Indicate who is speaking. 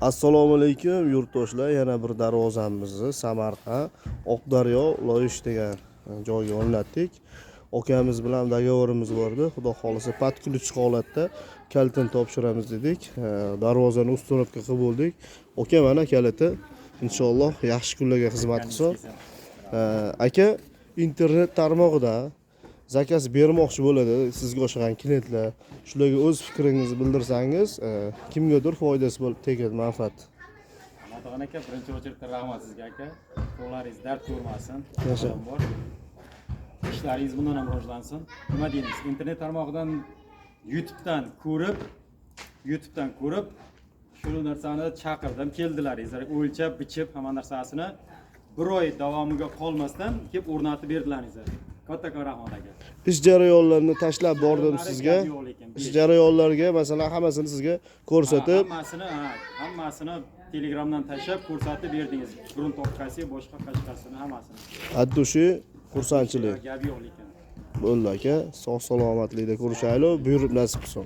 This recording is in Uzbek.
Speaker 1: Assalomu alaykum, yurtdoshlar. Yana bir darvozamizni Samarqand, Oqdaryo, Loyish degan joyga o'rnatdik. Akamiz bilan договор imiz bor edi. Xudo xohlasa, под ключ holatda kalitini topshiramiz dedik. Darvozani установка qilib bo'ldik. Aka, mana kaliti. Inshaalloh, yaxshi kunlarga xizmat qilsin. Aka, internet tarmog'ida заказ bermoqchi bo'ladi sizga o'xshagan klientlar. Shularga o'z fikringizni bildirsangiz, kimgadir foydasi bo'lib tegadi, manfaat.
Speaker 2: Matag'an aka, birinchi очередь da rahmat sizga, aka. Qo'llaringiz dard ko'rmasin.
Speaker 1: Yasha.
Speaker 2: Bor. Ishlaringiz bundan ham rivojlansin. Nima deymiz? Internet tarmog'idan, YouTube'dan ko'rib shu narsani chaqirdim, keldilaringiz. O'lchab, bichib hamma narsasini bir oy davomiga qolmasdan kelib o'rnatib berdilaringiz. Kattakon rahmat, aka.
Speaker 1: Ish jarayonlarini tashlab bordim
Speaker 2: Jarayonlari
Speaker 1: sizga.
Speaker 2: gap yo'q lekin.
Speaker 1: Ish jarayonlariga, masalan, hammasini sizga ko'rsatib,
Speaker 2: Ha, hammasini Telegramdan tashlab ko'rsatib berdingiz. Грунтовка si, boshqa qashqasini hammasini.
Speaker 1: От души xursandchilik.
Speaker 2: Gap yo'q lekin.
Speaker 1: Bo'ldi, aka, sog' salomatlikda ko'rishaylik, buyurib nasib qilsin.